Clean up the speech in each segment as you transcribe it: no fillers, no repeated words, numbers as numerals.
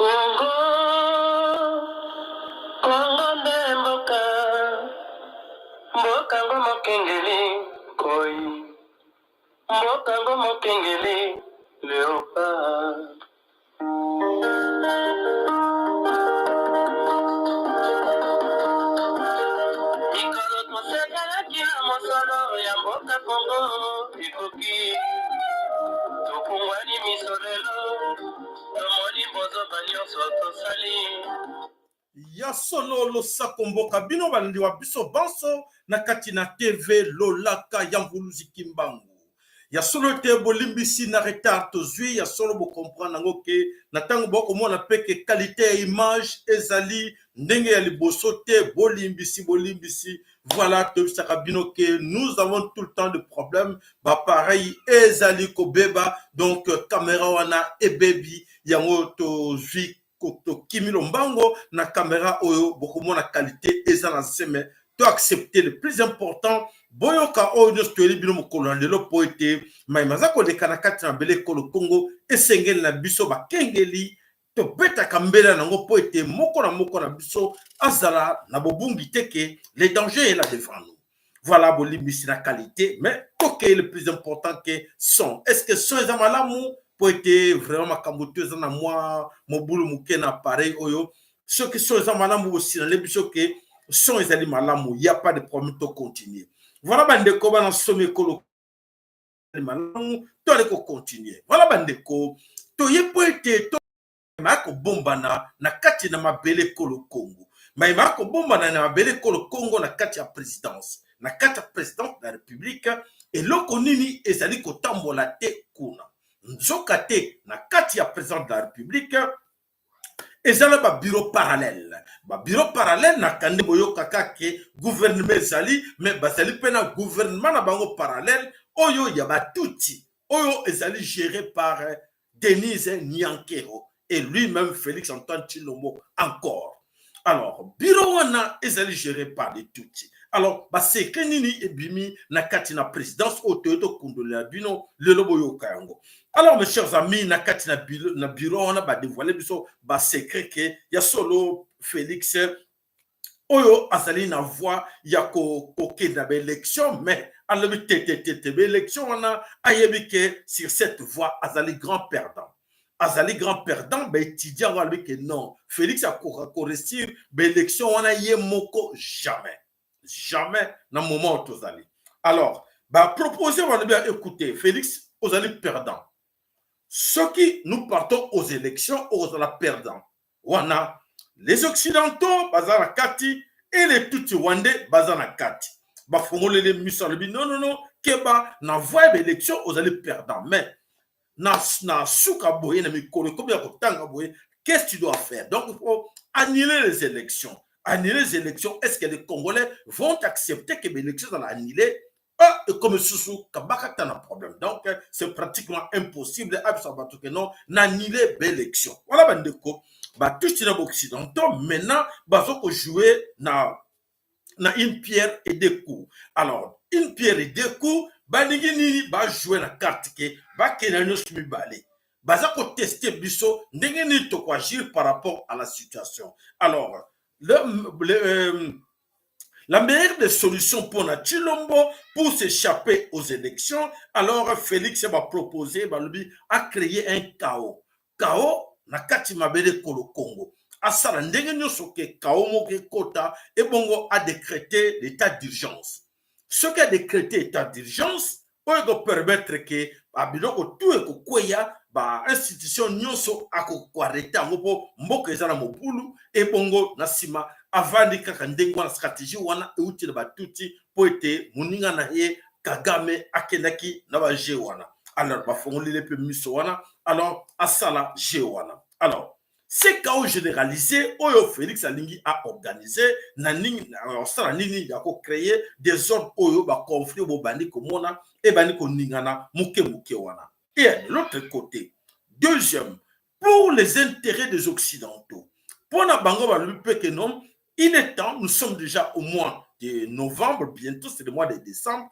Congo, Congo nde mboka, mboka ngo mokengeli koi, mboka ngo mokengeli leopard. Mikolo tosekelaki na mosolo ya mboka Congo ekoki, tofungwani miso lelo, tomoni bozoba nyonso tosali. Ya solo, losako mboka bino balandi wa biso banso na kati na TV Lolaka ya Mvuluzi Kimbangu. Ya solo ete bolimbisi na retard tozwi, ya solo bocomprendre yango ke na ntango bokomona mpe ke qualité ya image ezali ndenge ya liboso te. Bolimbisi, bolimbisi. Voilà, toyebisaka bino ke nous avons tout le temps de problème, baappareil ezali kobeba, donc caméra wana ebebi, yango tozwi tokimi lombango na caméra oyo. Bokomona qualité eza na se, mais to accepter. Le plus important, boyoka oyo nyonso toyeli bino mokolo na lelo, mpo ete mayema aza koleka na kati na mabele ekolo Kongo, esengeli na biso bakengeli tobetaka mbela nango, mpo ete moko na moko na biso azala na bobungi te ke le danger est là devant nous. Voilà, bolimbisi na qualité, mais tokei le plus important ke son. Est ce que son eza malamu? Mpo ete vraiment makambo to eza na mwa mobulu moke na appareil oyo. Soki son eza malamu, bosinale biso ke son ezali malamu, ya pas de problème, to continue. Voilà, bandeko bana somi ekolo malamu, to ale kocontinue. Voilà, bandeko, toye mpo ete to mayema kobombana na kati na mabele ekolo Kongo, mayema kobombana na mabele ekolo Kongo, na kati ya présidence, na kati ya présidence de la République. Eloko nini ezali kotambola te kuna? Nzoka te na kati ya présidence de la République eza na babureau parallèle, babureau parallèle na kande. Boyokaka ke gouvernement ezali, mais bazali mpe na gouvernement na bango parallèle oyo ya Batutsi, oyo ezali géré par Denise Nyankero et lui-même Félix Antoine Tshilombo encore. Alors bureau wana ezali géré par les Tutsi. Alors basecret nini ebimi na kati na présidence oyo toye tokundolela bino lelo? Boyoka yango. Alors, mes chers amis, na kati na bureau wana badévoile biso basecret ke ya solo Félix oyo azali na voie ya kokende na baélection, mais alobi te, te, te, te, baélection wana ayebi ke sur cette voie azali grand perdant, azali grand perdant. Baétudiant yango alobi ke non, Félix akoka koréussir baélection wana ye moko jamais, jamais na moment oyo tozali. Alors bapropose, balobi: écoutez Félix, ozali perdant. Soki nous partons aux élections, ozala perdant wana. Les Occidentaux baza na kati et les Tutsi rwandais baza na kati. Bafongoleli miso, alobi: non, non, non, keba na voie ya baélection, ozali perdant. Mais na suka boye, na mikolo ekomi ya kotanga boye, qu'est-ce que tu dois faire? Donc il faut annuler les élections. Annuler les élections, est-ce que les Congolais vont accepter que l'élection ezala annulée? Ah, et comme susu kabaka ta na problème, donc c'est pratiquement impossible. Abisa bato ke non, na annuler baélection. Voilà, bandeko, Batutsi na baoccidentaux maintenant bazo kojouer na une pierre et deux coups. Alors une pierre et deux coups, balingi nini? Bajoue na carte ke bakende nyonso mibale. Baza koteste biso ndenge nini tokoagir par rapport à la situation. Alors la meilleure des solutions pour na Tshilombo pour s'échapper aux élections, alors Félix va proposer, balobi, a créer un chaos. Chaos na kati mabele kolo Congo. Asala ndenge nyonso ke chaos moko ekota, ebongo a décréter l'état d'urgence. Soki a décréter état d'urgence oyo ekopermettre ke babiloko tu ekokweya, bainstitution nyonso akokoarrêter yango mpo mboka eza na mobulu. Ebongo na nsima avandi kaka ndenge wana. Stratégie wana euti na Batutsi, mpo ete moninga na ye Kagame akendaki na bajeu wana. Alors bafongoleli mpe miso wana, alors asala jeu wana. Alors ce chaos généralisé oyo Félix alingi aorganiser na nini, asala nini ya kocréer désordre oyo, baconflit oyo bobandi komona ebandi koningana moke moke wana. Et de l'autre côté, deuxième, pour les intérêts des Occidentaux, mpona bango balobi mpe ke non, il est temps, nous sommes déjà au mois de novembre, bientôt c'est le mois de décembre,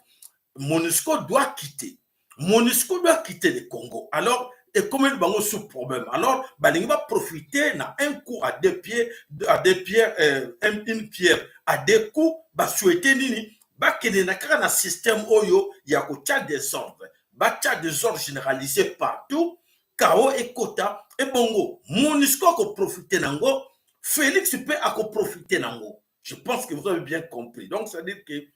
MONUSCO doit quitter, MONUSCO doit quitter le Congo. Alors Ekomeli bango sous problème. Alors balingi baprofite na un coup à deux pieds, à deux pierres, une pierre à deux coups. Basouhaite nini? Bakende na kaka na système oyo ya kotia désordre, batia désordre généralisé partout, chaos ekota. Ebongo MONUSCO akoprofite nango, Félix mpe akoprofite nango. Je pense que vous avez bien compris. Donc c'est à dire que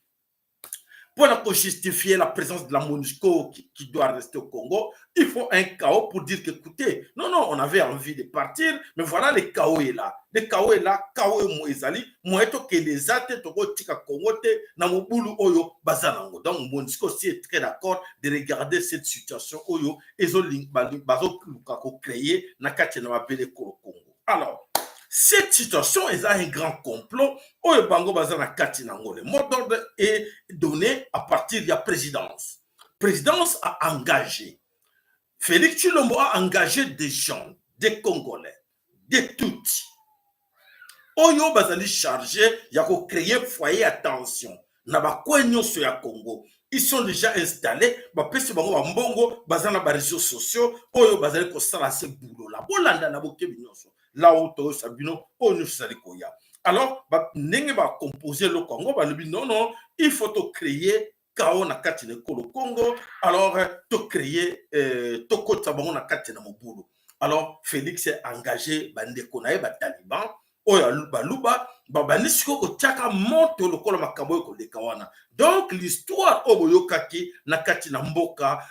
pour justifier la présence de la MONUSCO qui doit rester au Congo, il faut un chaos pour dire qu'écoutez, non, non, on avait envie de partir, mais voilà, le chaos est là. Le chaos est là, chaos ezali, moyen tokende eza te, tokotika Congo te, na mobulu oyo baza nango. Donc MONUSCO aussi est très d'accord de regarder cette situation oyo bazoluka créer na kati na mabele Congo. Alors, cette situation est un grand complot oyo bango baza na kati nango. Le mot d'ordre est donné à partir de la présidence. Présidence a engagé, Félix Tshilombo a engagé des gens, des Congolais, des Tutsis oyo bazali chargé ya kocréer foyer ya tension na bacoin nyonso ya Congo. Ils sont déjà installés, bapesi bango bambongo, baza na baréseaux sociaux oyo bazali kosala ce boulot la. Bolanda na bokebi nyonso là où toyosa bino oyo nyonso ezali koya. Alors ndenge bacompose eloko yango, balobi: non, non, il faut tocréer chaos na kati na ekolo Congo. Alors tocréer, tokotisa bango na kati na mobulu. Alors Félix engagé bandeko na ye bataliban oyo baluba, babandi sikoyo kotiaka moto lokola makambo oyo koleka wana. Donc l'histoire oyo boyokaki na kati na mboka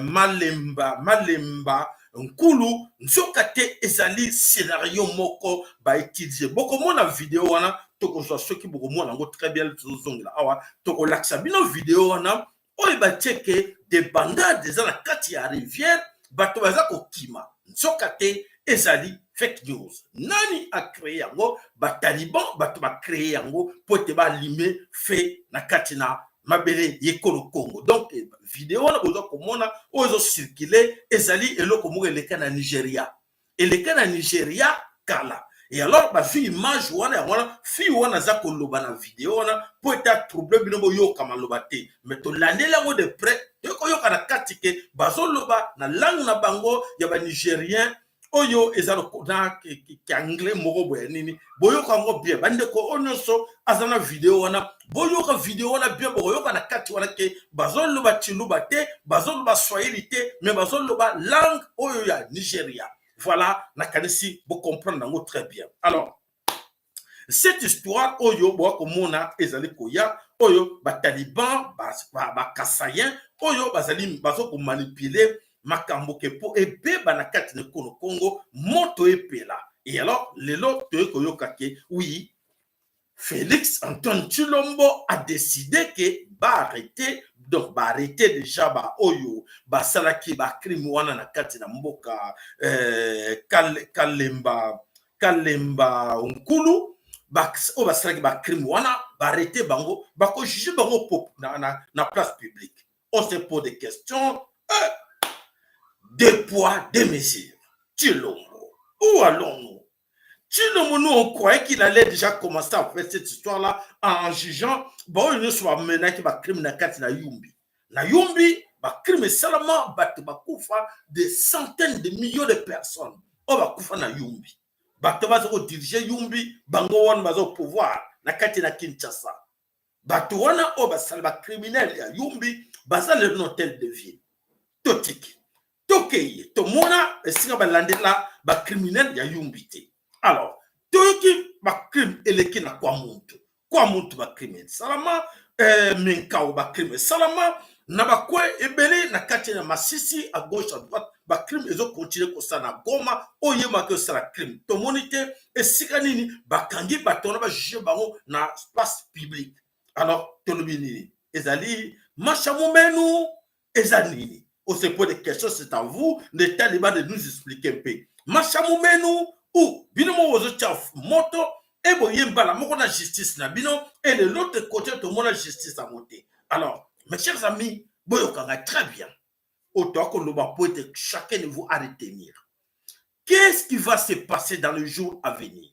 Malemba, Malemba Nkulu, nzoka te ezali scénario moko bautilize. Bokomona video wana, tokozwa soki bokomona yango très bien. Tozozongela awa, tokolakisa bino video wana oyo batieke débandade eza na kati ya rivière, bato baza kokima, nzoka te ezali fake news. Nani acréé yango? Bataliban bato bacréé yango mpo ete baallumer feu na kati na mabele yekolo Congo. Donc video wana boza komona oyo ezocircule ezali eloko moko eleka na Nigeria, eleka na Nigeria kala. Et alors bazwi image wana, yango wana fille wana aza koloba na video wana mpo ete atrouble bino, boyoka maloba te. Mais tolandeli yango de près, toyokoyoka na kati ke bazoloba na langue na bango ya banigérien oyo eza na kianglais moko boye nini. Boyoka yango bien, bandeko oyo nyonso aza na video wana, boyoka video wana bien. Bokoyoka na kati wana ke bazoloba tshiluba te, bazoloba swahili te, mais bazoloba langue oyo ya Nigeria. Voilà, nakanisi bocomprendre yango très bien. Alors cette histoire oyo boya komona ezali koya, oyo bataliban bakasaïen oyo bazali bazokomanipuler makambo ke mpo ebeba na kati na ekolo Congo, moto epela. Et alors lelo toyei koyoka ke oui, Félix Antoine Tshilombo a décidé ke baarrêter, donc baarrêter déjà baoyo basalaki bacrime wana na kati na mboka Kalemba, Kalemba Nkulu. Oyo basalaki bacrime wana, baarrêter bango, bakojuge bango na place publique. On se pose des questions. Deux poids, deux mesures. Tshilombo, où allons-nous? Tshilombo, nous on croyait qu'il allait déjà commencer à faire cette histoire-là en jugeant baoyo nyonso bamenaki bacrime na kati na Yumbi. Na Yumbi, bacrime esalama, bato bakufa, des centaines de millions de personnes oyo bakufa na Yumbi. Bato baza kodirige Yumbi, bango wana baza pouvoir na kati na Kinshasa. Bato wana oyo basala bacriminel ya Yumbi baza lelo na hôtel de ville. Totiki, tokei, tomona esika balandela bacriminel ya Yumbi te. Alors toyoki bacrime eleki na Kwamouth. Kwamouth bacrime esalama, Menkao bacrime esalama, na bacoin ebele na kati ya Masisi, à gauche, à droite, bacrime ezokontinue kosala. Na Goma oyo yemaki osala crime, tomoni te esika nini bakangi bato wana, bajuge bango na place publique. Alors tolobi nini? Ezali Masha Mumenu, eza nini? On se pose des questions, c'est à vous les talibans de nous expliquer un peu. Masha Mumenu ou bino moko bozotia moto eboye mbala moko na justice na bino, et de l'autre côté tomona justice yango te. Alors mes chers amis, boyokanga très bien oyo toakoloba po ete chacun de vous à retenir qu'est-ce qui va se passer dans le jour à venir.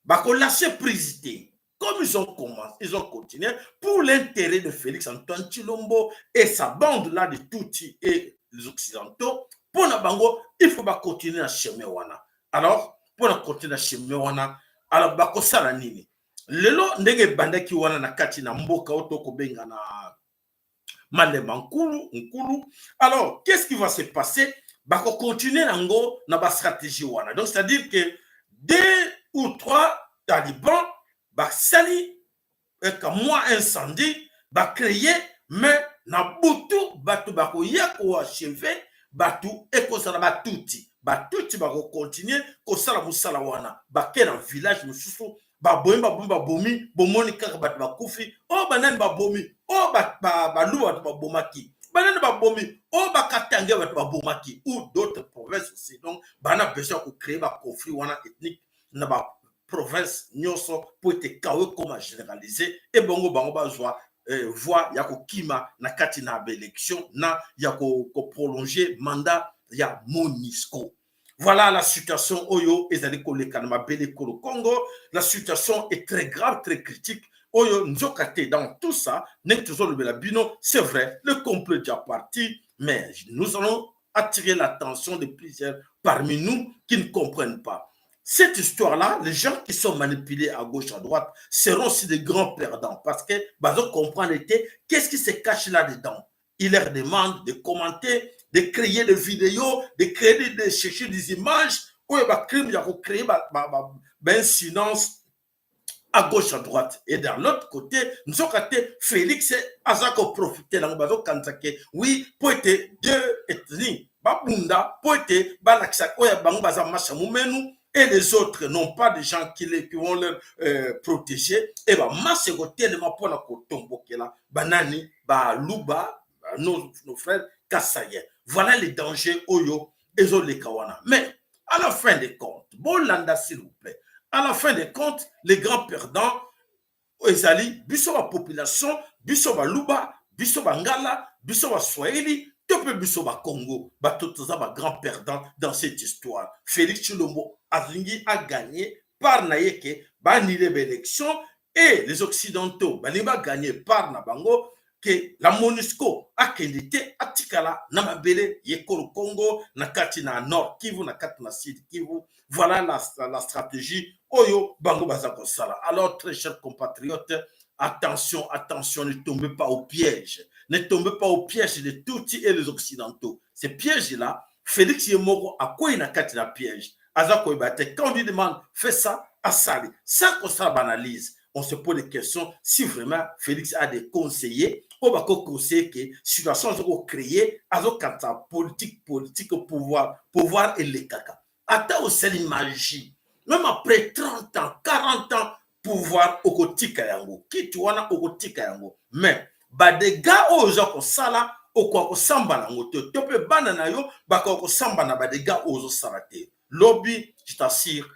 Bakolâcher prise te comme ils ont commencé, ils ont continué pour l'intérêt de Félix Antoine Tshilombo et sa bande là de Tutsi et les Occidentaux. Mpo na bango, il faut bacontinue na chemin wana. Alors mpo na continue na chemin wana, alors bakosala nini lelo? Ndenge ebandaki wana na kati na mboka oyo tokobenga na Malemba Nkulu Nkulu, alors qu'est-ce qui va se passer? Bakocontinue yango na bastratégie wana. Donc c'est à dire que deux ou trois talibans basali eka mwa incendie, bacréer, mais na butu bato bakoya koachever bato. Ekozala batuti, batuti bakocontinue kosala mosala wana. Bake na village mosusu, babomi, babomi, babomi. Bomoni kaka bato bakufi oyo. Banani babomi oyo? Baluba bato babomaki. Banani babomi oyo? Bakatangais bato babomaki, ou d'autres provinces aussi. Donc bana besoin ya kocréer baconflit wana ethnique na baprovince nyonso mpo ete chaos ekoma généralisé. Ebongo bango bazwa voie ya kokima na kati na baélection na ya koprolonger mandat ya MONUSCO. Voilà la situation oyo ezali koleka na mabele ekolo Congo. La situation est très grave, très critique. Oyo nzoka te, dans tout ça, ndenge tozolobela bino, c'est vrai, le complot est déjà parti, mais nous allons attirer l'attention de plusieurs parmi nous qui ne comprennent pas cette histoire-là. Les gens qui sont manipulés à gauche, à droite, seront aussi des grands perdants parce que bazo comprendre qu'est-ce qui se cache là-dedans. Il leur demande de commenter, de créer des vidéos, de créer, de chercher des images, oyo bacrime ya kocréer baincidence à gauche, à droite. Et dans l'autre côté, nzoka te, Félix aza koprofite nango. Bazokanisa ke oui, po ete deux ethnies babunda, po ete balakisa oyo bango baza masha mumenu et les autres n'ont pas de gens qui vont leur protéger. Et bamasse ekotelema mpona kotombokela banani? Baluba, nos frères kasaïens. Voilà les dangers oyo ezoleka wana. Mais à la fin des comptes, bolanda s'il vous plaît, à la fin des comptes, les grands perdants ezali biso bapopulation, biso Baluba, biso Bangala, biso Baswahili to mpe biso Bakongo. Bato toza bagrand perdant dans cette histoire. Félix Tshilombo alingi agagner part na ye ke baannuler baélection, et les Occidentaux balingi bagagner part na bango ke la MONUSCO akende te, atikala na mabele yekolo Congo, na kati na Nord Kivu, na kati na Sud Kivu. Voilà la stratégie oyo bango baza kosala. Alors, très chers compatriotes, attention, attention, ne tombez pas au piège, ne tombez pas au piège de Tutsi et les Occidentaux. Ces pièges là, Félix ye moko akwei na kati na piège, aza koyeba te. Quand on lui demande fais ça, asali sans kosala baanalyse. On se pose des questions si vraiment Félix a des conseillers oyo bakoconseiller ke situation aza kocréer, azokata politique, politique, pouvoir, pouvoir elekaka. Ata osali magie, même après 30 ans, 40 ans, pouvoir okotika yango, kiti wana okotika yango, mais badégâts oyo oza kosala, okoka kosamba yango te, to mpe bana na yo bakoka kosamba na badégâts oyo ozosala te. Lobi, je t'assure,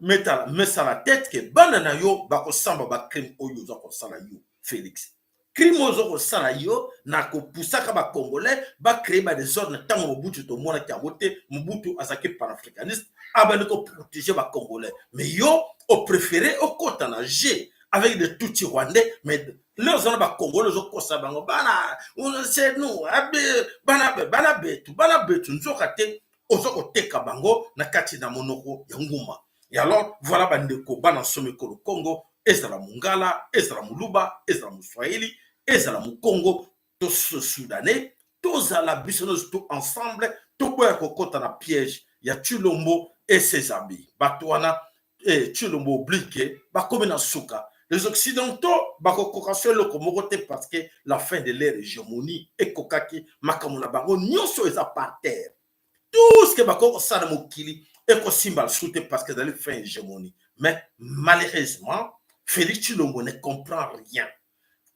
mets la tête ke bana na yo bakosamba bacrime oyo oza kosala, yo Félix, crime oyo oza kosala yo na kopusaka bacongolais bacréer badésordre. Na ntango Mobutu, tomonaki yango te. Mobutu azalaki panafricaniste, abandi koprotéger bacongolais, mais yo opréféré okɔta na jeu avec des Tutsi rwandais. Mais lelo oza na bacongolais, ozokosa bango: bana, c'est nous, bana, bana betu, bana betu. Nzoka te, oza koteka bango na kati na monoko ya nguma. Et alors voilà, bandeko bana nsomi ekolo Congo, ezala Mongala, ezala Moluba, ezala Moswahili, ezala Mokongo to Soudanais, tozala biso nyonso to ensemble, toboya kokɔta na piège ya Tshilombo et ses amis. Bato wana, Tshilombo oblique bakomi na suka. Les Occidentaux bakokoka so eloko moko te, parce que la fin de leur hégémonie ekokaki. Makambo na bango nyonso eza par terre. Tout ce que bakoki kosala mokili ekosimba lisusu te, parce que ezali fin hégémonie. Mais malheureusement, Félix Tshilombo ne comprend rien.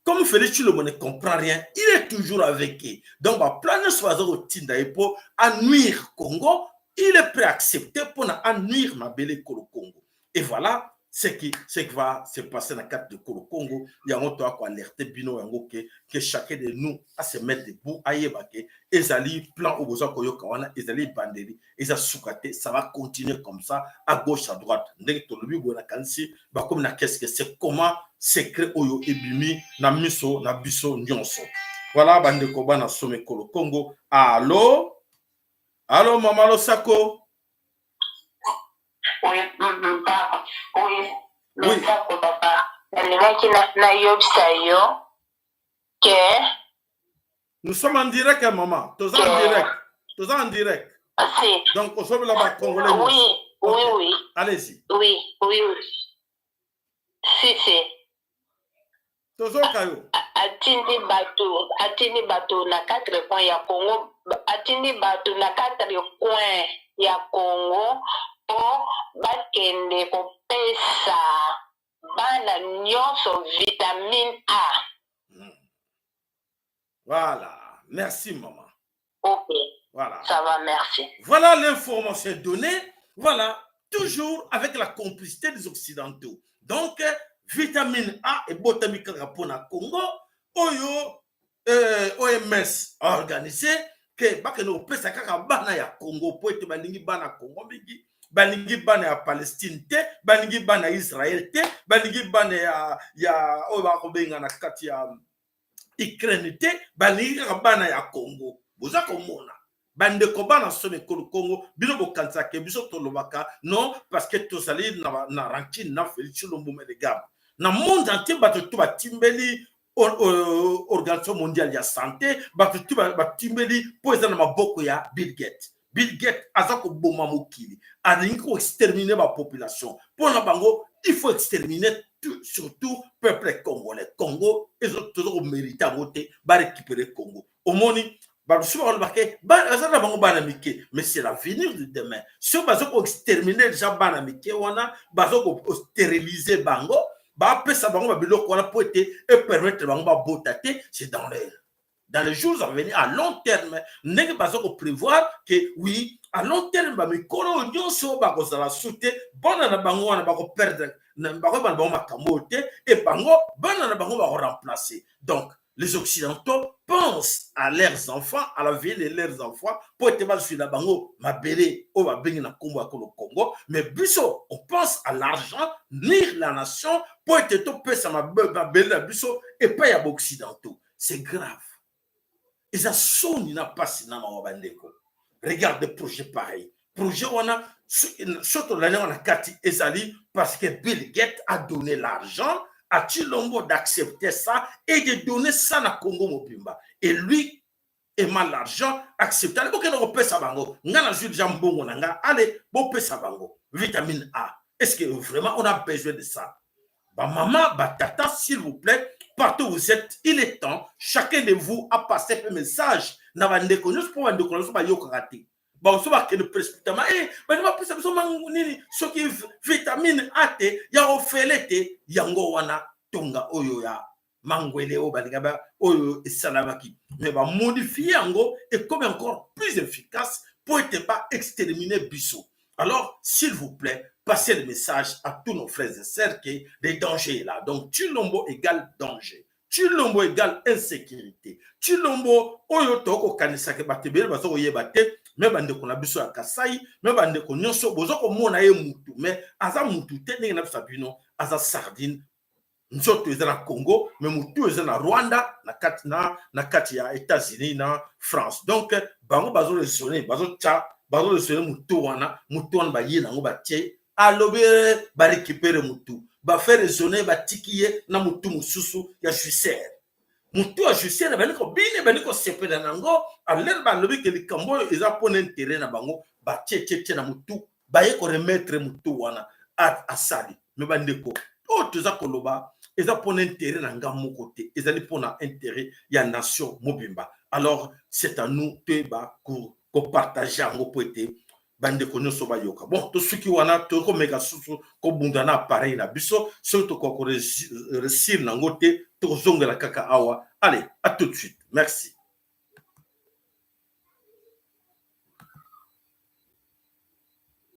Comme Félix Tshilombo ne comprend rien, il est toujours avec eux. Donc baplan nyonso baza kotinda ye mpo anuire Congo, il est prêt à accepter mpona anuire mabele ekolo Congo. Et voilà ce qui va se passer na kati de kolo Congo. Yango toya koalerte bino yango ke chacun de nous a se mettre debout, ayeba ke ezali plan oyo boza koyoka wana, ezali ebandeli, eza suka te. Ça va continuer comme ça, à gauche, à droite. Ndenge tolobi boye, nakanisi bakomi na qu'est-ce que c'est, comment secret oyo ebimi na miso na biso nyonso. Voilà, bandeko bana some ekolo Congo. Allo? Allo mama, losako. Oui, oui. Losako papa. Nalingaki nayebisa yo ke Nous sommes en direct, hein, maman. Toza en direct. Toza en direct. Si. Donc, ozobela ba Congolais. Oui. Allez-y. Oui. Si, si. Tozoka yo. Atindi bato na quatre coins ya Congo, atindi bato na quatre coins ya Congo mpo bakende kopesa bana nyonso vitamine A. Voilà. Merci, maman. Ok. Voilà. Ça va, merci. Voilà l'information donnée. Voilà. Toujours avec la complicité des Occidentaux. Donc, vitamine A ebotami kaka mpona Congo oyo OMS organisé ke bakende kopesa kaka bana ya Congo, po ete balingi bana Congo mingi, balingi bana ya Palestine te, balingi bana ya Israel te, balingi bana ya oyo bakobenga na kati ya Ukraine te, balingi kaka bana ya Congo. Boza komona, bandeko, bana somo ekolo Congo, bino bokanisaka biso tolobaka non parce que tozali na rancune na Félix Tshilombo. Melegame na monde entier, bato to batimbeli Organisation mondiale ya santé, bato tu batimbeli mpo eza na maboko ya Bill Gates. Bill Gates aza koboma mokili, alingi koexterminer bapopulation. Mpo na bango, il faut exterminer tout, surtout peuple congolais. Congo toza komériter yango te, barécupérer Congo. Omoni, bamosusu balobaka baza na bango bana mike, mais c'est l'avenir de demain. Soki baza koexterminer déjà bana mike wana, baza kostériliser bango, bapesa bango babiloko wana mpo ete epermettre bango babota te, c'est dans les jours à venir, à long terme, ndenge baza koprévoir que oui, à long terme, bamikolo oyo nyonso bakozala su te, bana na bango wana bakoperdre, bakoyeba na bango makambo oyo te, e bango bana na bango bakoremplacer. Donc les Occidentaux pensent à leurs enfants, à la vie de leurs enfants, po ete bazwila bango mabele oyo babengi na nkombo ya kolo Congo. Mais biso, on pense à l'argent, ni la nation, po ete topesa mabele na biso epai ya baoccidentaux. C'est grave, eza soni na mpasi na mawa. Bandeko, regarde projet pareil, projet wana, so tolandi yango na kati, ezali parce que Bill Gates a donné l'argent à Tshilombo d'accepter ça et de donner ça na Congo mobimba. Et lui aimant l'argent, accepte. Allez, bokende kopesa bango, nga nazwi déjà mbongo na nga, allez, bopesa bango vitamine A. Est-ce que vraiment on a besoin de ça? Bamama, batata, s'il vous plaît, partout où vous êtes, il est temps, chacun de vous a passé un message na bandeko nyonso, mpo bandeko na biso bayokaka te. Bamosusu bakende précipitamment e bani bapesa biso mangu nini, soki vitamine A te, ya ofele te. Yango wana tonga oyo ya mangwele oyo balinga oyo esalamaki, mais bamodifier yango, ekomi encore plus efficace po ete baexterminer biso. Alors, s'il vous plaît, passez le message à tous nos frères et sœurs que le danger est là. Donc Tshilombo égale danger, Tshilombo égale insécurité. Tshilombo oyo tokokanisaka, bato ebele baza koyeba te. Me bandeko na biso ya Kasai, me bandeko nyonso, boza komona ye mutu, me aza mutu te. Ndenge na biso ya bino, aza sardine. Nzoto eza na Congo, me motu eza na Rwanda, na kati ya États-Unis na France. Donc bango bazoraisonner, bazotya, bazoraisonner motu wana. Motu wana baye nango, batie, alobi barécupérer motu, bafaire raisonner, batiki ye na motu mosusu ya jouisseur. Motu ya jouisseur bandi kobine, bandi kosepela nango. Alere balobi ke likambo oyo eza mpona intérêt na bango, batie tie tie na motu, baye koremettre motu wana asali. Me bandeko, oyo toza koloba eza mpona intérêt na nga moko te, ezali mpona intérêt ya nation mobimba. Alors c'est à nous toyeba kopartager yango mpo ete bandeko nyonso bayoka. Bon, tosuki wana, tokomeka susu kobunda na appareil na biso. Soki tokoka koréussir nango te, tokozongela kaka awa. Allez, à tout de suite, merci.